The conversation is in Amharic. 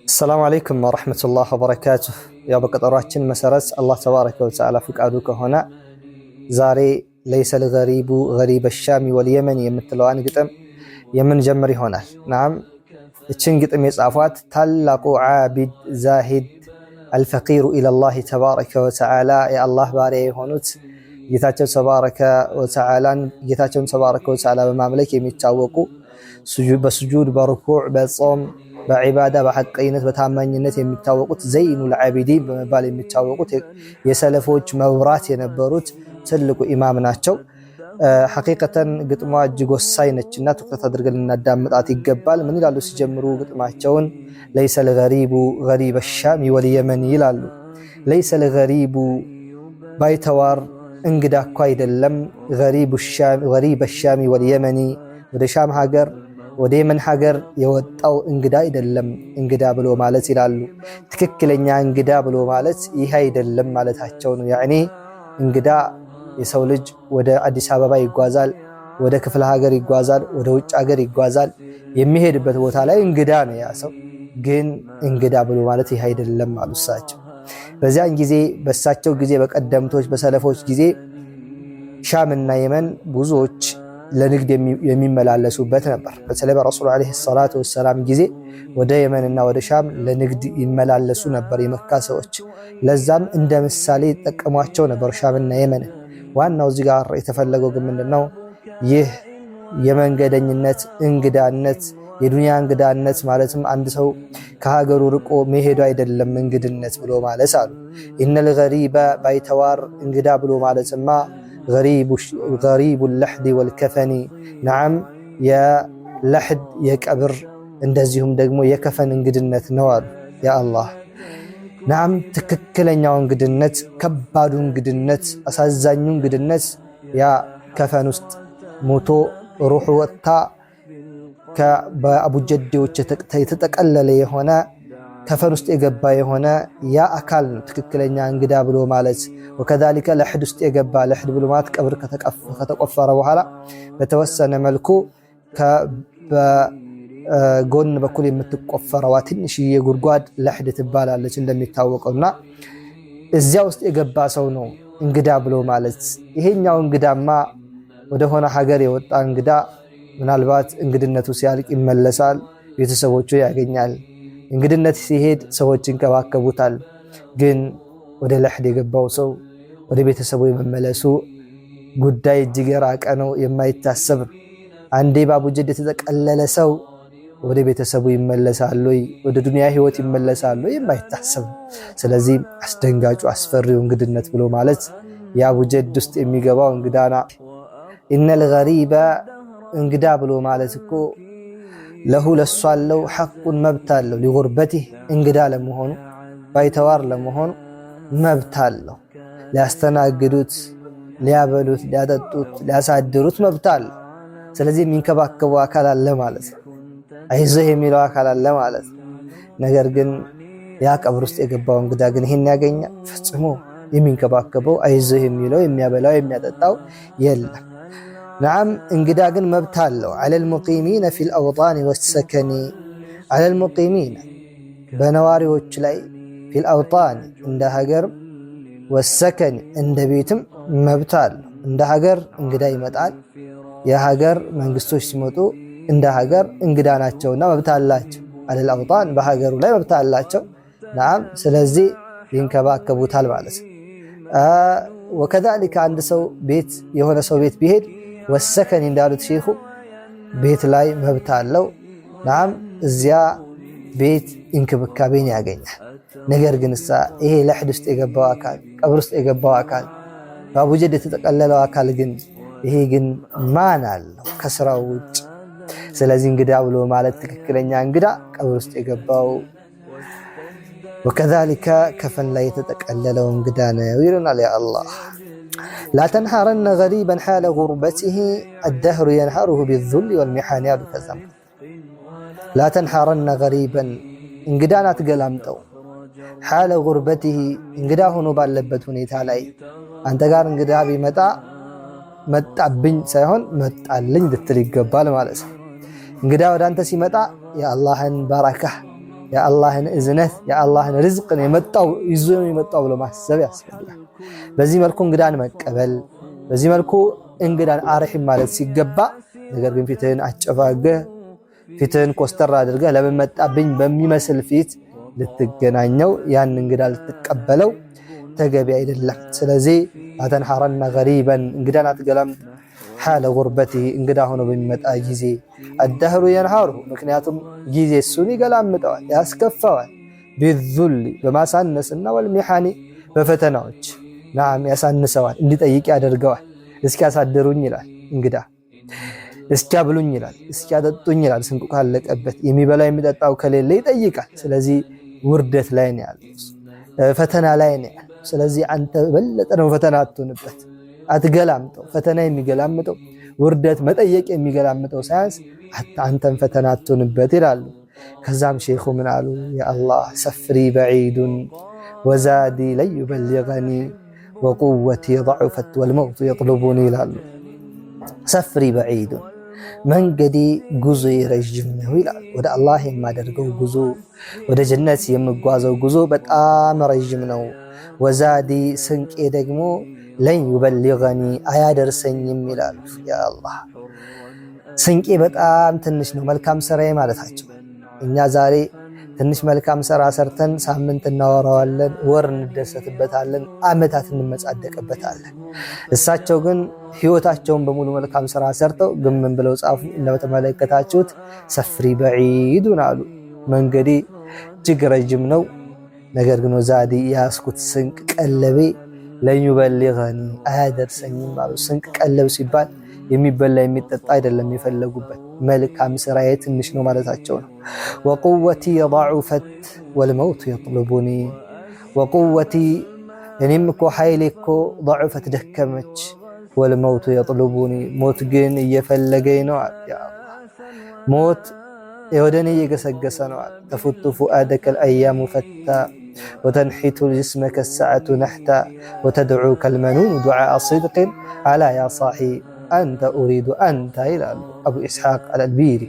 السلام عليكم ورحمة الله وبركاته። ያው በቀጠሯችን መሰረት አላህ تبارك وتعالى ፍቃዱ ከሆነ ዛሬ ليس الغريب غريب الشام واليمن የምትለዋን ግጥም የምንጀምር ይሆናል። نعم፣ እችን ግጥም የጻፏት ታላቁ ዓቢድ ዛሂድ الفقير إلى الله تبارك وتعالى የአላህ ባሪያ የሆኑት ጌታቸው تبارك وتعالى ን ጌታቸውን تبارك وتعالى በማምለክ የሚታወቁ፣ በስጁድ፣ በርኩዕ፣ በጾም፣ በዒባዳ፣ በሐቀኝነት፣ በታማኝነት የሚታወቁት፣ ዘይኑል ዓቢዲን በመባል የሚታወቁት፣ የሰለፎች መብራት የነበሩት ትልቁ ኢማም ናቸው። ሐቂቀተን ግጥሟ እጅግ ወሳኝ ነችና ትኩረት አድርገን ልናዳምጣት ይገባል። ምን ይላሉ ሲጀምሩ ግጥማቸውን? ليس الغريب غريب الشام واليمن ይላሉ። ليس الغريب ባይተዋር እንግዳ እኮ አይደለም። غريب الشام واليمن ወደ ሻም ሀገር ወደ የመን ሀገር የወጣው እንግዳ አይደለም እንግዳ ብሎ ማለት ይላሉ። ትክክለኛ እንግዳ ብሎ ማለት ይህ አይደለም ማለታቸው ነው። يعني እንግዳ የሰው ልጅ ወደ አዲስ አበባ ይጓዛል፣ ወደ ክፍለ ሀገር ይጓዛል፣ ወደ ውጭ ሀገር ይጓዛል። የሚሄድበት ቦታ ላይ እንግዳ ነው ያ ሰው። ግን እንግዳ ብሎ ማለት ይህ አይደለም አሉ እሳቸው። በዚያን ጊዜ፣ በእሳቸው ጊዜ፣ በቀደምቶች በሰለፎች ጊዜ ሻምና የመን ብዙዎች ለንግድ የሚመላለሱበት ነበር። በተለይ በረሱሉ عليه الصلاة والسلام ጊዜ ወደ የመንና ወደ ሻም ለንግድ ይመላለሱ ነበር የመካ ሰዎች። ለዛም እንደ ምሳሌ ይጠቀሟቸው ነበር ሻምና የመን። ዋናው እዚህ ጋር የተፈለገው ግን ምንድን ነው? ይህ የመንገደኝነት እንግዳነት፣ የዱንያ እንግዳነት ማለትም አንድ ሰው ከሀገሩ ርቆ መሄዱ አይደለም እንግድነት ብሎ ማለት አሉ። إن الغريب ባይተዋር እንግዳ ብሎ ማለትማ غريب اللحد والكفن፣ نعم፣ የለሕድ የቀብር እንደዚሁም ደግሞ የከፈን እንግድነት ነው አሉ። يا الله፣ نعم፣ ትክክለኛው እንግድነት፣ ከባዱ እንግድነት፣ አሳዛኙ እንግድነት ያ ከፈን ውስጥ ሞቶ ሩሑ ወጥታ በአቡጀዴዎች የተጠቀለለ የሆነ ከፈን ውስጥ የገባ የሆነ ያ አካል ነው ትክክለኛ እንግዳ ብሎ ማለት። وكذلك ለሕድ ውስጥ የገባ፣ ለሕድ ብሎ ማለት ቀብር ከተቆፈረ በኋላ በተወሰነ መልኩ በጎን በኩል የምትቆፈረዋ ትንሽዬ ጉድጓድ ለሕድ ትባላለች እንደሚታወቀው፣ እና እዚያ ውስጥ የገባ ሰው ነው እንግዳ ብሎ ማለት። ይሄኛው እንግዳማ ወደሆነ ሀገር የወጣ እንግዳ ምናልባት እንግድነቱ ሲያልቅ ይመለሳል፣ ቤተሰቦቹ ያገኛል። እንግድነት ሲሄድ ሰዎች ይንከባከቡታል። ግን ወደ ለሕድ የገባው ሰው ወደ ቤተሰቡ የመመለሱ ጉዳይ እጅግ የራቀ ነው፣ የማይታሰብ ነው። አንዴ ባቡጀድ የተጠቀለለ ሰው ወደ ቤተሰቡ ይመለሳል ወይ? ወደ ዱንያ ህይወት ይመለሳል ወይ? የማይታሰብ ነው። ስለዚህ አስደንጋጩ አስፈሪው እንግድነት ብሎ ማለት የአቡጀድ ውስጥ የሚገባው እንግዳና إن الغريب እንግዳ ብሎ ማለት እኮ له ለሱ አለው حق መብት አለው፣ لغربته እንግዳ ለመሆኑ፣ ባይተዋር ለመሆኑ መብት አለው። ሊያስተናግዱት፣ ሊያበሉት፣ ሊያጠጡት፣ ሊያሳድሩት መብት አለው። ስለዚህ የሚንከባከበው አካል አለ ማለት ነው። አይዞህ የሚለው አካል አለ ማለት ነው። ነገር ግን ያ ቀብር ውስጥ የገባው እንግዳ ግን ይሄን ያገኛል? ፈጽሞ የሚንከባከበው፣ አይዞህ የሚለው፣ የሚያበላው፣ የሚያጠጣው የለም። نعم፣ እንግዳ ግን መብት አለው። على المقيمين في الأوطان والسكن፣ على المقيمين በነዋሪዎች ላይ፣ في الأوطان እንደ ሀገር፣ والسكن እንደ ቤትም መብት አለው። እንደ ሀገር እንግዳ ይመጣል። የሀገር መንግስቶች ሲመጡ እንደ ሀገር እንግዳ ናቸውና መብት አላቸው። على الأوطان በሀገሩ ላይ መብት አላቸው። نعم፣ ስለዚህ ይንከባከቡታል ማለት ነው። وكذلك አንድ ሰው ቤት የሆነ ሰው ቤት ቢሄድ والسكن እንዳሉት ሼኹ ቤት ላይ መብት አለው። نعم፣ እዚያ ቤት እንክብካቤን ያገኛል። ነገር ግን እሳ ይሄ ለሕድ ውስጥ የገባው አካል፣ ቀብር ውስጥ የገባው አካል፣ በአቡጀድ የተጠቀለለው አካል ግን ይሄ ግን ማን አለው ከስራው ውጭ? ስለዚህ እንግዳ ብሎ ማለት ትክክለኛ እንግዳ ቀብር ውስጥ የገባው ወከዛሊከ ከፈን ላይ የተጠቀለለው እንግዳ ነው ይሉናል። ያ አላህ፣ ላ ተንሐረነ ገሪበን ሓለ ጉርበቲሂ አደህሩ የንሐሩሁ ቢዙል ወልሚሓን ያሉ። ከዛም ላ ተንሐረነ ገሪበን እንግዳን አትገላምጠው፣ ሓለ ጉርበቲሂ እንግዳ ሆኖ ባለበት ሁኔታ ላይ። አንተ ጋር እንግዳ ቢመጣ መጣብኝ ሳይሆን መጣልኝ ልትል ይገባል ማለት ነው። እንግዳ ወደ አንተ ሲመጣ የአላህን በረካ፣ የአላህን እዝነት የአላህን ርዝቅን የመጣው ይዞ የመጣው ብሎ ማሰብ ያስፈልጋል። በዚህ መልኩ እንግዳን መቀበል፣ በዚህ መልኩ እንግዳን أرحب ማለት ሲገባ፣ ነገር ግን ፊትህን አጨፋገህ ፊትህን ኮስተር አድርገህ ለምን መጣብኝ በሚመስል ፊት ልትገናኘው ያን እንግዳ ልትቀበለው ተገቢ አይደለም። ስለዚህ لا تنهرن غريبا እንግዳን አትገላምጥ፣ حال غربته እንግዳ ሆኖ በሚመጣ ጊዜ الدهر ينهره ምክንያቱም ጊዜ እሱን ይገላምጠዋል፣ ያስከፋዋል። بالذل በማሳነስና والمحن በፈተናዎች نعم ያሳንሰዋል፣ እንዲጠይቅ ያደርገዋል። እስኪያሳድሩኝ ይላል እንግዳ፣ እስኪያብሉኝ ይላል፣ እስኪያጠጡኝ ይላል። ስንቁ ካለቀበት የሚበላ የሚጠጣው ከሌለ ይጠይቃል። ስለዚህ ውርደት ላይ ነው ያለው፣ ፈተና ላይ ነው ያለው። ስለዚህ አንተ በለጠ ነው ፈተና አትሆንበት፣ አትገላምጠው። ፈተና የሚገላምጠው ውርደት መጠየቅ የሚገላምጠው ሳያንስ አንተን ፈተና አትሆንበት ይላሉ። ከዛም ሼኹ ምን አሉ? يا الله سفري بعيد وزادي لن يبلغني وقوتي ضعفت والموت يطلبني ይላሉ። سفري بعيد መንገዴ ጉዞ ረዥም ነው ይላሉ። ወደ አላህ የማደርገው ጉዞ ወደ ጀነት የምጓዘው ጉዞ በጣም ረዥም ነው። وزادي ስንቄ ደግሞ لن يبلغني አያደርሰኝም ይላሉ። يا الله ስንቄ በጣም ትንሽ ነው፣ መልካም ስራዬ ማለታቸው። እኛ ዛሬ ትንሽ መልካም ስራ ሰርተን ሳምንት እናወራዋለን፣ ወር እንደሰትበታለን፣ አመታት እንመጻደቅበታለን። እሳቸው ግን ህይወታቸውን በሙሉ መልካም ስራ ሰርተው ግን ምን ብለው ጻፉ? እንደተመለከታችሁት سفري بعيد አሉ። መንገዴ እጅግ ረጅም ነው፣ ነገር ግን وزادي የያዝኩት ስንቅ ቀለቤ لن يبلغني አያደርሰኝም አሉ። ስንቅ ቀለብ ሲባል የሚበላ የሚጠጣ አይደለም የፈለጉበት፣ መልካም ስራዬ ትንሽ ነው ማለታቸው ነው። وقوتي ضعفت والموت يطلبني وقوتي እኔም እኮ ኃይሌ እኮ ضعفت ደከመች፣ والموت يطلبني ሞት ግን እየፈለገኝ ነው። ሞት ወደ እኔ እየገሰገሰ ነው። تفت فؤادك الأيام فتا وتنحت جسمك الساعة نحتا وتدعوك المنون دعاء صدق ألا يا صاحي أنت أريد أنت ይላሉ አቡ ኢስሐቅ አልአልቢሪ።